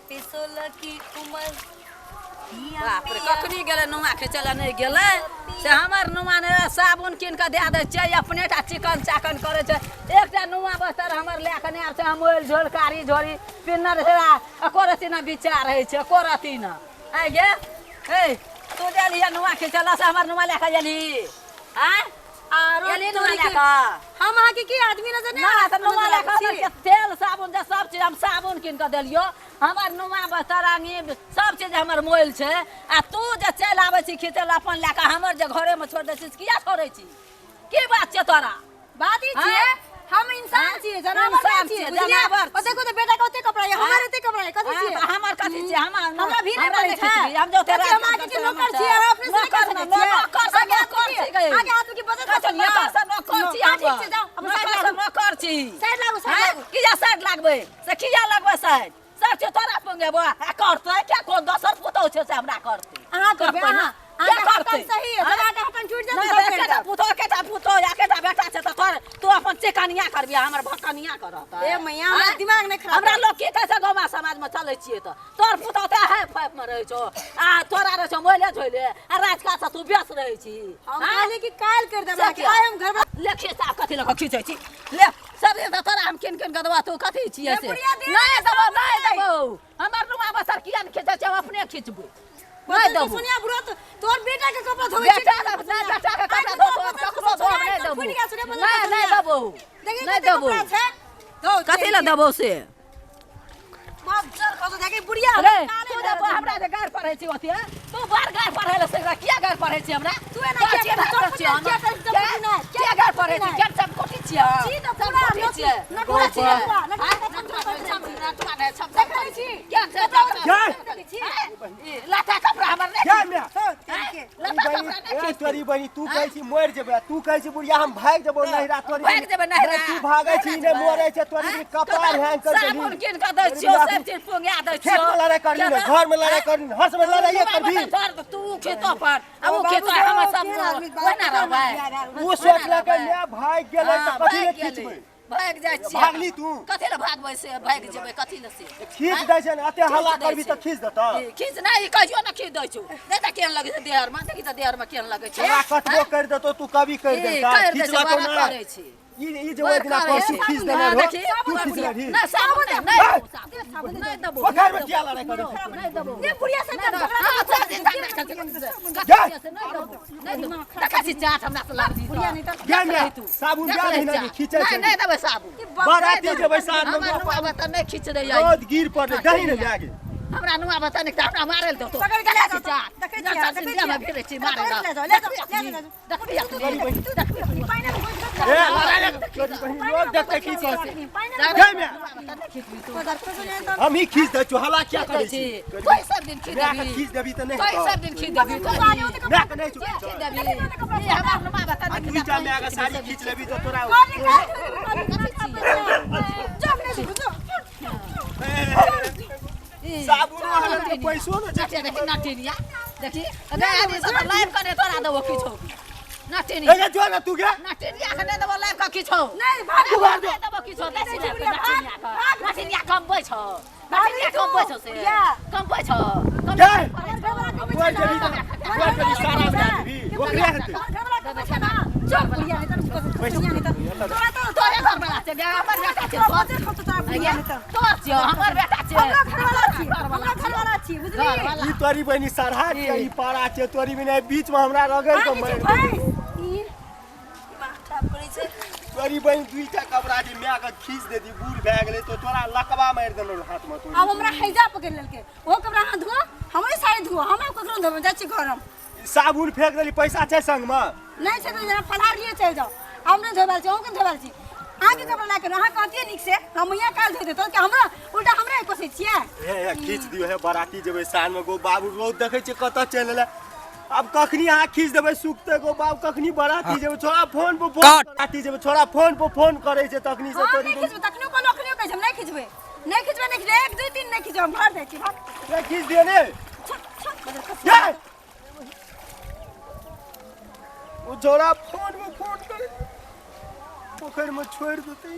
पे 16 की उम्र। बाप रे, कखनी गेलै नुआ खींचै लए, नहि गेलै से हमर नुआ ने साबुन कीन कऽ दए दै छियै, अपने टा चिकन चाकन करै छै। एकटा नुआ बस्तर हमर लए कऽ नहि आबै छै। हम ओलि झोल कारी झोरी पिन्नर हेरा, एको रत्ती ने विचार होइ छै, एको रत्ती ने। आइ गे, हे तू गेलही नुआ खींचै लए से हमर नुआ लए कऽ गेलही? आँय, आरो गेलही नुआ तोरी लए के कऽ? हम अहाँके की आदमी नजर नहि ना आबै? तऽ नुआ लए कऽ छी। हमर तेल साबुन जे सब चीज हम साबुन कीन कऽ देलियौ, हमर नुआ बस्तर अङ्गी सब चीज हमर मोल छै, आ तू जे चलि आबै छी खींचै लए अपन लए कऽ, हमर जे घरेमे छोड़ि दै छी, से किया छोड़ै छी? की बात छै तोरा? बात ई छियै, आँय? हम इंसान आँय? छियै, जनावर नहि इंसान छियै, छियै, बुझलियै? जनावर ओ देखो तऽ बेटा के ओते कपड़ा यऽ, हमर आँय? एते कपड़ा यऽ, कथी आँय, छियै? तऽ हमर कथी छियै? हमर हमरा भी नहि हमरा पड़ै नहि छै। खिचबी, हम जे ओते कथी रात हम अहाँके कऽ की नौकर छै? छियै? अहाँ अपने से नहि नौकर कऽ सकै न, छियै? नौकर से आगे नौकर आदमी छी गै। आगे आदमी के बचत कथी कऽ नौकर से नौकर छी हँ, हम। ठीक छै, जाउ, अपन साइड नौकर से लागू। नौकर छी। साइड लागू, साइड आँय? लागू। किया साइड लागबै? से किया लगबै साइड? सब चीज तोरा पुंगेबो आ करतै क्या? कोन दोसर पुतहु छै से हमरा करतै? अहाँ करबै, करतै ने? अहाँ। क्या अहाँके करतै? हकन सही है, आँय? जब अहाँके हकन छूटि जायत नहि तऽ तऽ सब करि एकेटा देब। पुतहु, एकेटा पुतहु या एकेटा बेटा छै तऽ तोर तू अपन चिकनिया करबी आ हमर भकनिया करत? ए मैया, हमरा आँय? दिमाग नहि खराब हमरा करू। लोक की कहै छै? गाँव समाजमे चलै छियै तऽ तोर पुतहु तऽ हाइ फाइफ मे रहै छौ आ तोरा रहै छौ मोबाइले झोइले आ राति काल से तू व्यस्त रहै छी। हम आँय? कहली कि काल्हि करि देब से अहाँके, किया? आइ हम घर ले खींच, आब कथी लऽ कऽ खींचै छी? ले सब दिन तऽ तोरा हम कीन कीन कऽ देबऽ, तू कथी छियै ए से? बुढ़िया, दे नहि ने देबौ, साबुन नहि दै। देबौ। हमर नुआ बसर किया ने खींचै छै? हम अपने खींचबै। नहि बच्चन के देबौ। सोनिया बुढ़ो तोर बेटा के कपड़ा धोबै छै। बेटा के नहि, बेटा के कपड़ा धो धो, ककरो धोब नहि देबौ। फुटि गेल छै रे। नहि, नहि देबौ, देखी नहि कते देबौ। कपड़ा छै, धो। कथी लए देबौ से? मज्जर खसो जाके बुढ़िया। रे काले तू भए जे रहल छै। हमरा जे गारि पढ़ै छी ओते, तू बड़ गारि पढ़ै लए से किया गारि पढ़ै छी हमरा? तू एना किया करै छी? छियै हम? किया करै छी? किया नहि, किया गारि पढ़ै छी? नहि। केहन सब कोठी छियै? छी तऽ सब पूरा कोठी छियै। नटुआ छियै, नटुआ, नटुआ, आँय? नटुआ, नटुआ नहि, नटुआ नहि, सब देखै छी। केहन छै? जाय। ई लत्ता कपड़ा हमर नहि जा म्या। आँय? लत्ता कपड़ा नहि ए खींच। तोरी बनी, तू कहै छी मरि जेबै, तू कहै छी बुढ़िया हम भागि जेबौ नहिरा। तोरी भागि जेबै नहिरा। नहि, तू भागै छी, नहि मरै छै तोरी बहिनी, कपार हैंग कर देली। साबुन कीन कऽ दै छियौ, सब चीज पुंगा दै खेत छियौ। में लड़ाई करली ने, घर में लड़ाई करली ने, हर समय लड़ाइए करबी। तू खेतो पर आ ओ खेतो, हमर सब ओहिना रहबै। ओ सोचलकै माय भागि गेलै तऽ हँ, कथी लए भागि गेलै। खींचबै? भागि जाइ छियै। भागली तू? कथी लए भागबै से? भागि जेबै कथी लए से? खींच दै छै ने, एते हल्ला करबी तऽ खींच देतौ। ई खींच नहि, ई कहियो ने खींच दै छौ। देख तऽ केहन लगै छै देहरमे, देखी तऽ देहरमे केहन लगै छै। हमरा कतबो करि देतौ, तू कभी करि ई देतौ। करि दै छै, खींचलकौ बड़ा ना। करै छै। ई जे ओहि दिना बड़ करै परसू छै। खींच देने हँ, रहो, देखी, तू खींच लेबही? नहि, साबुन नहि, नहि देबौ, साबुन नहि देबौ। पोखरि में किया लड़ाई करै छी? नहि देबौ। ए बुढ़िया से नहि देबौ। झगड़ा हँ, सब दिन झगड़ा करै छै। जा। कथी से नहि देबौ, नहि देबौ। देखै छी चाट हमरा से लागजी तऽ। बुढ़िया नहि तऽ जा देख म्या, लही तू। साबुन देख जा लही भी नहि चाट। खींचै नहि, छै। नहि देबै साबुन। बाराती जेबै साँझमे। हमर नुआ बता नहि खींच दैया। रौद गिर पड़लै, दही ने भए गेल। हमरा नुआ बता नहि तऽ हमरा मारै लए देतौ। पकड़ के ले देखै छी जाओ, चाट। देखै छियै, दस देखै दिन देहमे छियै। भिड़ै छी मारै पकड़ लए। के ले जाओ, ले जाओ, ले जाओ। देखबी अखनी, देखबी अखनी। पानि में घुसि ए लड़ाई नहि तोरी बहिन, लोग देखतै की कहतै? जा म्या, हम ही खींच दै छियौ, हल्ला किया करै छी? तोय सब दिन खींच माय के देबी। खींच देबी तऽ नहि तोय हेतौ। सब दिन खींच देबी। माय के नहि छौ। खींच देबी। ई हमर नुआ बता आ नहि दुईटा माय के साड़ी खींच लेबी तऽ तोरा साबुन वाला के पैसो ने छै। देखी नटिनिया, देखी अरे आदमी सब लाइव करे, तोरा देबो किछो नटिनिया। ए जो ने तू गे। नटिनिया के नहि देबो लाइव के किछो। नहीं, भाग। नहि देबो किछो। दै छी लाइव के नटिनिया के। नटिनिया कमबै छौ, नटिनिया कमबै छौ से कमबै छौ। जा। मर जेबी तऽ मर जेबी, सारा बजा देबी, ओकरे हेतै। तोरे घर वाला छै, हमर बेटा छै। तोर छियौ, हमर बेटा छै। ई तोरी बहिनी सरहा छै, ई पारा छै। तोरी बहिनी बीच में हमरा रगड़ के मारि देलकै। तोरी बहिनी दुईटा कपड़ा जे माय के खींच देती, बूढ़ भए गेलै तो तोरा लकवा मारि देने रहौ हाथ में तोरी। आब हमरा हैजा पकड़ि लेलकै। ओहो कपड़ा अहाँ धो, हमरे साड़ी धो, हम आब ककरो धोबै, जाइ छी घर हम। साबुन फेंक देली, पैसा छै संग में? नहि छै तऽ जेना फलहार लिए चलि जाउ। हम नहि धोबै छी, अहूँके धोबै छी। अहाँके कपड़ा लए कऽ अहाँ कहतियै नीक से, हम यहाँ काल्हि धो देतहुँ कि हमरा उल्टा हमरे कोसै छियै? हे हे, खींच दियौ हे, बराती जेबै साँझ में गो बाबू। रौद देखै छियै कतऽ चलि एलै। आब कखनी अहाँ खींच देबै सुखतै गो बाबू? कखनी बराती जेबै? छोड़ा फोन पर फोन काट। बराती जेबै, छोड़ा फोन पर फोन करै छै तखनी से। हम तोरी नहि खिचबै। तखनो कहलहुँ, अखनियो कहै छी, हम नहि खिचबै, नहि खिचबै, नहि खिचबै। 1 2 3, नहि खिचबै। हम घर जाइ छी, भाग। ए, खींच दियौ ने। छोड़, छोड़, बदल खस। जा। ओ छोड़ा फोन में फोन करे, पोखरि में छोड़ि देतै।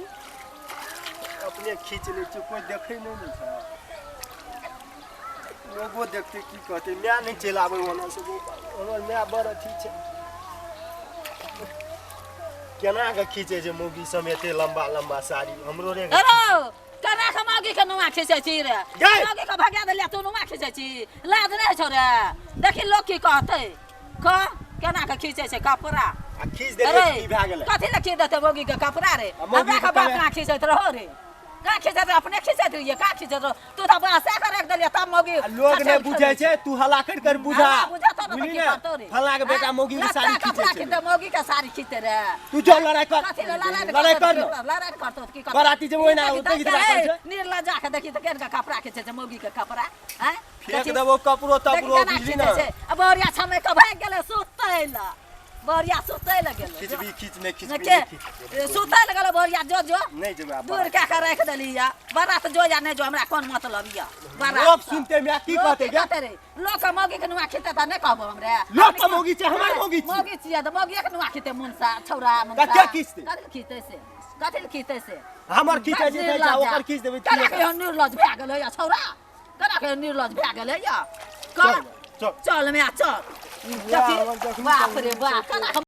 अपने खींच लै छियै, कोइ देखै नहि ने छै। लोगो देखते की कहते माय नहि चलि आबै ओना से हमर माय बड़ अथी छै। केना के खींचे छै मौगी सब एते लंबा लंबा साड़ी हमरो रे। अरे केना के मौगी के नुआ खींचै छी रे? गै! मौगी के भगा देलियै, तू नुआ खींचै छी, लाज नहि छौ रे? देखी लोग की कहतै, कह केना के खींचै छै कपड़ा। आ खींच देलियै अरे तऽ की भए गेलै? कथी लए खींच देतै मौगी के कपड़ा रे? आ मौगी हमरा के के बाप कहे- ना खींचैत रहो रे? का खींचैत रहो? अपने खींचैत रहियै, का खींचैत रहो? तू तऽ बासे के राखि देलियै तब मौगी आ लोग छछल नहि बुझै खेलै छै, तू हल्ला कर कर बुझा। हल्ला बुझा तब ने बुझली की ने? करतौ रे? फल्लाँ के बेटा आँय? मौगी के लत्ता साड़ी कपड़ा खींचै छै। खींचतै, मौगी के साड़ी खींचतै रे? तू जो लड़ाई कर। कथी लए लड़ाई? लड़ाई कर ने। लड़ाई करतौ तऽ की करतौ? बराती जेबै ओहिना, देखी ओतै तऽ गीत राखल छै। निर्लज्जा के देखी तऽ केहन के कपड़ा खींचै छै मौगी के कपड़ा, आँय? फेंक देखी- देबो कपड़ो देखी तपड़ो, केना बुझली खींचै ने? छै। आ बोरिया छमे के भागि गेलै सुतै लए, बोरिया सुतै लए गेलै। खिचबी खींच नहि खिचबी के नहि खींच। सुतै लए गेलै बोरिया, जो जो नहि जेबै आब। दूर कए के राखि देली या बारात जो या नहि जो, हमरा कोन मतलब या बारात। लोक सुनते माय की लोक कहते गे? कहते रे? लोक के मौगी के नुआ खींचते तऽ नहि कहबो हमरे? लोक के मौगी छै, हमर मौगी छियै। मौगी छियै तऽ मौगिए के नुआ खींचते मुनसा छौड़ा मुनसा। कते खींचतै? कथी लए खींचतै से? कथी लए खींचतै से? हमर खींचै छै तऽ ओकर खींच देबै। केना के एहन निर्लज भए गेलै या छौड़ा? केना के एहन निर्लज भए गेलै या? चल चल चल माय चल। हमर जखनी बाप रे बाप, केना के